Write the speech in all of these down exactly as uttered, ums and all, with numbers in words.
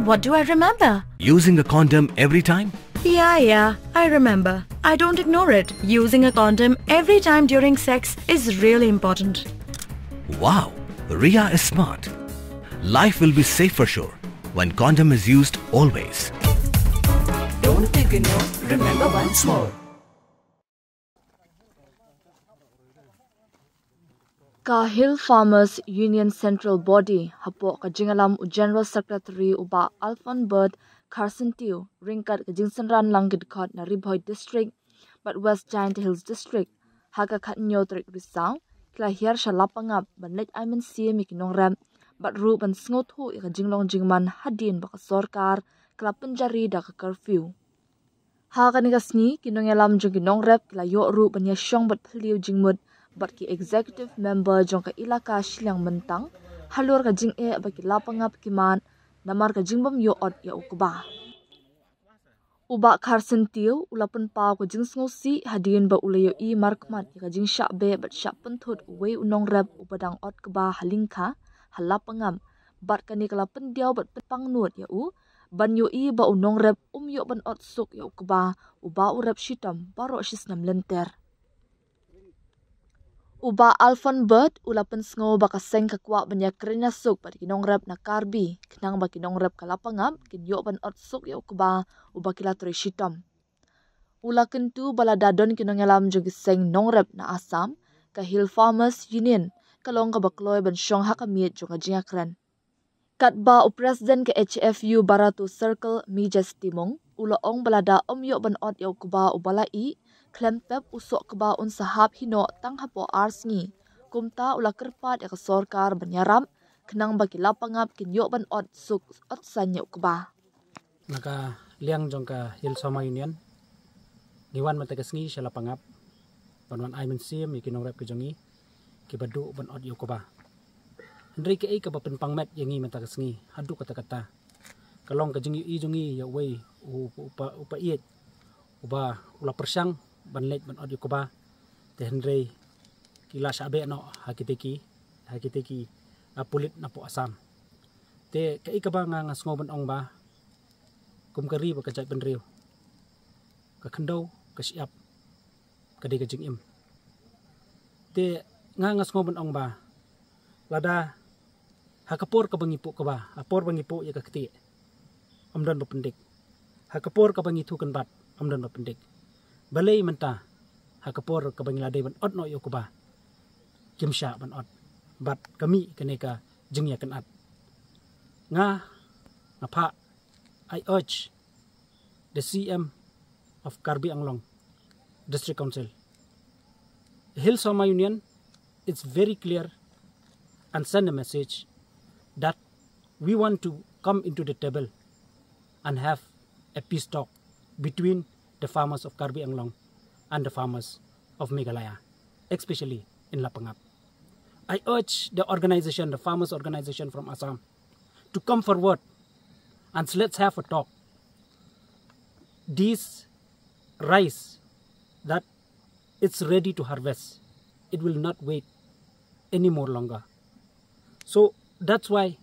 What do I remember? Using a condom every time? Yeah, yeah, I remember. I don't ignore it. Using a condom every time during sex is really important. Wow, Ria is smart. Life will be safe for sure when condom is used always. Don't ignore, remember once more. Ka Hill Farmers Union Central Body hapoh ka jingïalam u General Secretary u Bah Alfon Bird Carson Tiew ryngkat ka jingsynran lang ki dkhot na Ri Bhoi District bad West Jaintia Hills District ha ka khatnyo tarik Risaw ki la hiar sha Lapangap ban leit ai mynsiem ïa ki nongrep bad ruh ban sngewthuh ïa ka jinglong jingman hadien ba ka sorkar ka la pynjari da ka curfew. Ha kane ka sngi ki nongïalam jong ki nongrep ki la ïoh ruh ban ïashong bad phylliew jingmut bad ki executive member jong ka ilaka shiliang myntang halor ka jingeh ba ki Lapangap ki mad namar ka jingbym ïoh ot ïa u kba. U Bah Carson Tiew u la pynpaw ka jingsngewsih hadien ba u la ïohi markhmat ïa ka jingshah beh bad shah pynthut uwei u nongrep uba dang ot kba ha lyngkha ha Lapangap bad kane ka la pyndiaw bad pynpangnud ïa u ban ïohi ba u nongrep um ïoh ban ot suk ïa u kba uba u rep shitom baroh shisnem lynter. U Bah Alfon Bird u la pynsngew ba ka seng ka kwah ban ïakren ïasuk bad ki nongrep na Karbi khnang ba ki nongrep ka Lapangap kin ïoh ban ot suk ïa u kba uba ki la trei shitom. U la kyntu ba lada don ki nongïalam jong ki seng nongrep na Assam, ka Hill Farmers Union ka long kaba kloi ban shong ha ka miet jong ka jingïakren. Katba u President ka H F U Barato Circle Mijas Timung u la ong ba lada um ïoh ban ot ïa u kba uba la ih, khlem pep u soh kba un sa hap hi noh tang hapoh ar sngi. Kumta u la kyrpad ïa ka sorkar ban ïarap khnang ba ki Lapangap kin ïoh ban ot suk ot saiñ ïa u kba. Na ka liang jong ka Hill Farmers Union ngi wan mynta ka sngi sha Lapangap ban wan ai mynsiem ïa ki nongrep ki jong ngi kiba duh ban ot ïa u kba. Hynrei kaei kaba pynpang met ïa ngi mynta ka sngi haduh katta katta ka long ka jingïohi jong ngi ïa uwei u pa u pa ïeit uba u la pyrshang ban leit ban ot ïa u kba. Te hynrei ki la shah beh noh ha kite ki ha kite ki pulit napoh Assam. Te kaei kaba nga nga sngew ban ong ba kum ka ri bad ka jaitbynriew, ka khyndew ka shyiap ka dei ka jingim. Te nga nga sngew ban ong ba lada ha ka por kaba ngi puh kba, ha por ba ngi puh ïa ka ktieh, ym don ba pyndik. Ha ka por kaba ngi thuh kynbat, ym don ba pyndik. Balei mynta ha ka por kaba ngi la dei ban ot noh ïa u kba kim shah ban ot bad ka mih kane ka jingïakynad. Nga nga phah, I urge the C M of Karbi Anglong District Council, the Hill Farmers Union, it's very clear and send a message that we want to come into the table and have a peace talk between the farmers of Karbi Anglong and the farmers of Meghalaya, especially in Lapangap. I urge the organization, the farmers organization from Assam, to come forward and let's have a talk. This rice that it's ready to harvest, it will not wait any more longer. So that's why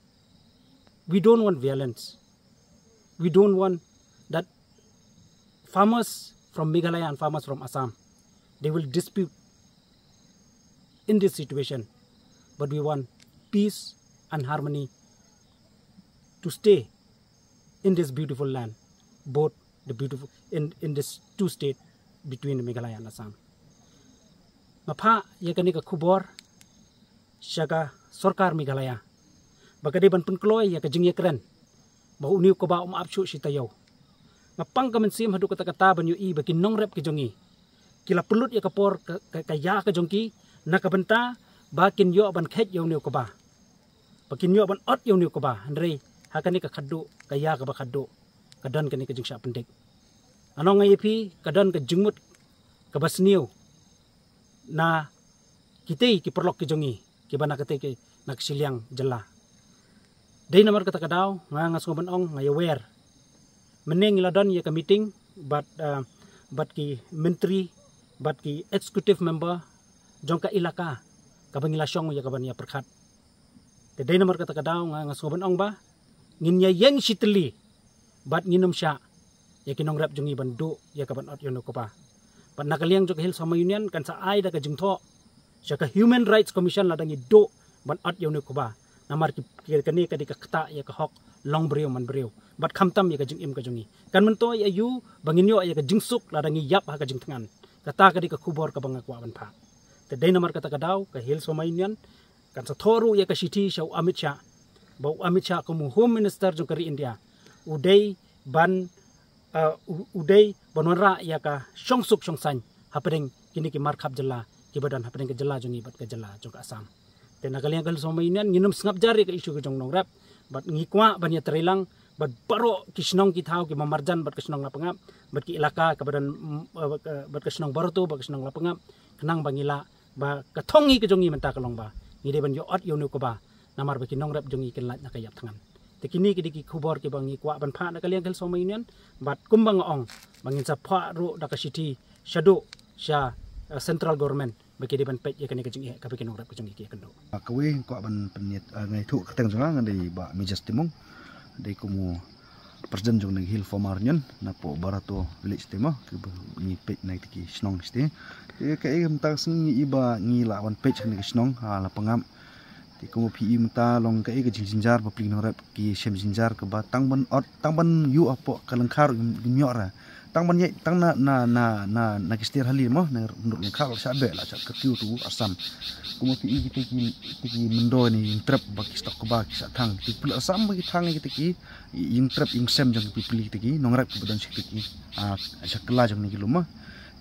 we don't want violence. We don't want that farmers from Meghalaya and farmers from Assam, they will dispute in this situation. But we want peace and harmony to stay in this beautiful land, both the beautiful in, in this two state between Meghalaya and Assam. Nga phah ïa kane ka khubor sha ka sorkar Meghalaya ba ka dei ban pynkloi ïa ka jingïakren ba une u kba um ap shuh shi taïew. Nga pang ka mynsiem haduh katta katta ban ïohi ba ki nongrep ki jong ngi ki la pynlut ïa ka por ka, ka, ka ïa ka jong ki na ka bynta ba kin ïoh ban kheit ïa une u kba, ba kin ïoh ban ot ïa une u kba. Hynrei ha kane ka khadduh ka ïa kaba khadduh ka don kane ka jingshah pyndik. Nga ong ïa phi ka don ka jingmut kaba sniew na kitei ki paralok ki jong ngi kiba na katei ki na ka shiliang jylla. Dei namar kata ka daw nga nga sngew ban ong nga ïawer. Mynne ngi la don ïa ka meeting bad, ah, bad ki myntri bad ki executive member jong ka ilaka kaba ngi la shong ïa ka ban ïa pyrkhat. Te dei namar kata ka daw nga nga sngew ban ong ba ngin ïa ïeng shitylli bad ngin ym shah ïa ki nongrep jong ngi ban duh ïa ka ban ot ïa une u kba. Bad na ka liang jong ka Hill Farmer Union kan sa ai da ka jingthoh sha ka Human Rights Commission lada ngi duh ban ot ïa une u kba. Namar ki, ki, kane ka dei ka ktah ïa ka hok long briew man briew bad khamtam ïa ka jingim ka jong ngi. Kan myntoi aïu ba ngin ïoh ïa ka jingsuk lada ngi ïap ha ka jingthngan? Kata ka dei ka khubor kaba nga kwah ban phah. Te dei namar kata ka daw ka Hill Farmer Union kan sa thoh ruh ïa ka shithi sha u Amit Shah, ba u Amit Shah kum u Home Minister jong ka ri India u dei ban, uh, u, u dei ban wanrah ïa ka shongsuk shongsaiñ hapdeng kine ki markhap jylla kiba don hapdeng ka jylla jong ngi bad ka jylla jong ka Assam. Te na ka liang ka Hill Farmer Union ngin ym sngap jar ïa ka issue ka jong nongrep bad ngi kwah ban ïatreilang bad baroh ki shnong ki thaw kiba marjan bad ka shnong Lapangap bad ki ilaka kaba don, mm, uh, bad ka shnong Barato bad ka shnong Lapangap khnang ba ngi lah ba ka thong ngi ka jong ngi mynta ka long ba ngi dei ban ïoh ot ïa une u kba namar ba ki nongrep jong ngi kin lait na ka ïap thngan. Te kine ki dei ki khubor kiba ngi kwah ban phah na ka liang ka Hill Farmer Union bad kumba nga ong ba ngin sa phah ruh da ka shithi shaduh sha, uh, central government ba ki dei ban peit ïa kane ka jingeh kaba ki nongrep ka jong ngi ki ïakynduh. Ah, kawei kwah ban pynïaid, ah, ngai thuh ka kyrteng jong nga, nga dei Bah Mijas Timung. Dei kum u president jong ka Hill Farmer Union napoh Barato Village te mo, kiba ngi peit na kita ki shnong shatei. Te kaei mynta ka sngi ngi i ba ngi lah ban peit ha kane ka shnong, ha Lapangap. Te kum phi i mynta long kaei ka jingjynjar ba phi nongrep ki shem jynjar kaba tang ban ot, tang ban ïuh hapoh ka lyngkha ruh ngim ïoh re. Tang ban ïaid tang na, na, na, na, na ki stir hali mo, na ryndur lyngkha la shah beh, la shah curfew tu Assam. Kum phi i kita ki, kita ki mynder ne ïing trep ba ki stok kba ki shah thang. Ki pule Assam ba ki thang kita ki ïing trep ïing sem jong ki pule kita ki nongrep kiba don sha kita ki, ah, sha kylla jong kine ki lum mo.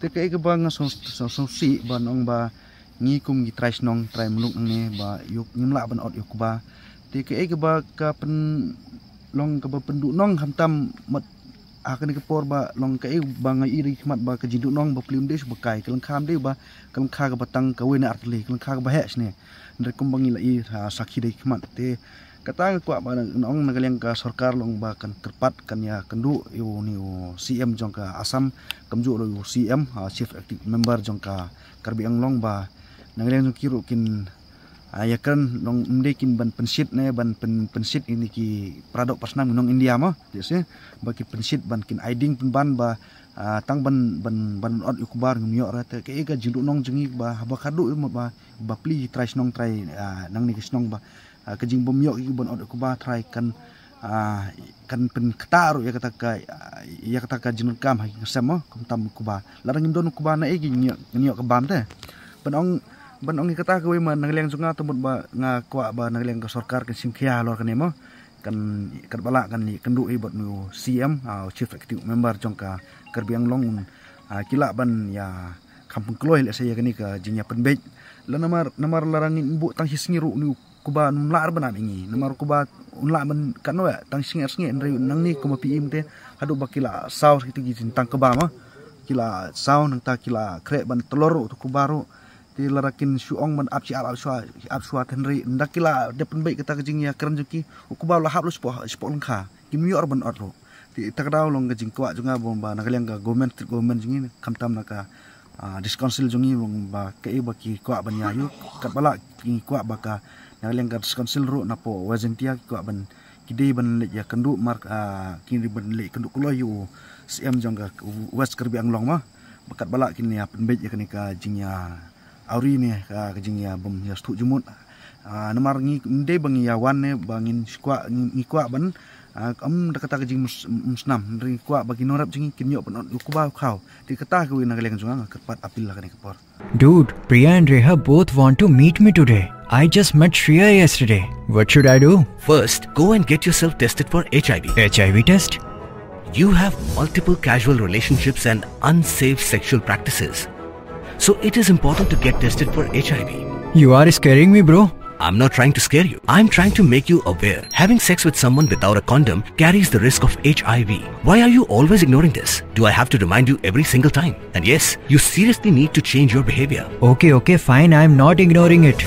Te kaei kaba nga sngewsih, sngewsih ba nong ba ngi kum ki trai shnong trai muluk nangne ba ïoh ngim lah ban ot ïa u kba. Te kaei kaba ka pynlong kaba pynduhnong khamtam mat ha kane ka por ba long kaei ba nga i da ki khmat ba ka jingduhnong ba plie ym dei shu ba kai, ka lyngkha ym dei ba ka lyngkha kaba tang kawei ne artylli, ka lyngkha kaba heh shane. Hynrei kumba ngi la i ha sakhi da ki khmat te kata nga kwah ba na, na ong na ka liang ka sorkar long ba kan kyrpad kan ïakynduh ïa une u C M jong ka Assam, kumjuh ruh u C M, ah, Chief Executive Member jong ka Karbi Anglong ba na ka liang jong ki ruh kin, ah, ïakren long ym dei kin ban pynshit ne ban pyn, pynshit ïa kine ki paradoh parsnam nong India mo, jong se ba kin pynshit ban kin ai ding pynban ba, ah, tang ban, ban, ban ot ïa u kba ngim ïoh re. Te kaei ka jingduhnong jong ngi ba haba ka duh mo ba, ba plie trai shnong trai, ah, nangne ki shnong ba, ah, ka jingbym ïoh ki ban ot ïa u kba trai kan, ah, kan pynktah ruh ïa kata ka, ah, ïa kata ka jingdonkam ha ki ngasem mo, khamtam u kba. Lada ngim don u kba naei ki ngin ïoh, ngin ïoh ka bam te. Ban ong, ban ong ïa kata kawei ma na ka liang jong nga te mut ba nga kwah ba na ka liang ka sorkar kan shim khia halor kane mo. Kan katba lah kan ïakynduh hi bad une u C M, ah, Chief Executive Member jong ka Karbi Anglong un, ah, ki lah ban ïa kham pynkloi lehse ïa kane ka jingïapynbeit. La namar, namar lada ngin buh tang shi sngi ruh une u kba un ym lah re ban ap ïa ngi. Namar u kba un lah ban katno ïa tang shi sngi ar sngi, hynrei nangne kumba phi i mynta haduh ba ki la saw kita ki jingtang kba mo. Ki la saw nangta ki la khreh ban tlor ruh utu u kba ruh. Te lada kin shu ong ban ap shi ap, ap shuwa, ap shuwa te hynrei ynda ki la dep pynbeit kata ka jingïakren jong ki, u kba u la hap lut shapoh, shapoh lyngkha. Kim ïoh re ban ot ruh. Te kata ka daw long ka jingkwah jong nga ba na ka liang ka government, state government jong ngi, khamtam na ka, ah, district council jong ngi, ba kaei ba ki kwah ban ïa ïoh, katba lah ki kwah ba ka, na ka liang ka district council ruh napoh West Jaintia ki kwah ban, ki dei ban leit ïakynduh mar, ah, ki dei ban leit kynduh kloi ïa u C M jong ka West Karbi Anglong mo. Ba katba lah kin ïa pynbeit ïa kane ka jingïa awri ne ka, ka jingïa bym ïa sngewthuh jingmut. Ah, namar ngi ym dei ba ngi ïa wan ne ba ngin shu kwah, ngi, ngi kwah ban, ah, ym da kata ka jingmynsnam, hynrei ngi kwah ba ki nongrep jong ngi kin ïoh ban ot ïa u kba u khaw. Te kata kawei na ka liang jong nga nga kyrpad appeal ha kane ka por. Dude, Priya and Reha both want to meet me today. I just met Shreya yesterday. What should I do? First, go and get yourself tested for H I V. H I V test? You have multiple casual relationships and unsafe sexual practices. So it is important to get tested for H I V. You are scaring me, bro. I'm not trying to scare you. I'm trying to make you aware. Having sex with someone without a condom carries the risk of H I V. Why are you always ignoring this? Do I have to remind you every single time? And yes, you seriously need to change your behavior. Okay, okay, fine. I'm not ignoring it.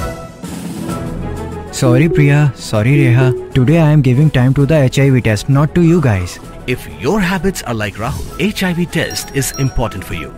Sorry, Priya. Sorry, Reha. Today I am giving time to the H I V test, not to you guys. If your habits are like Rahul, H I V test is important for you.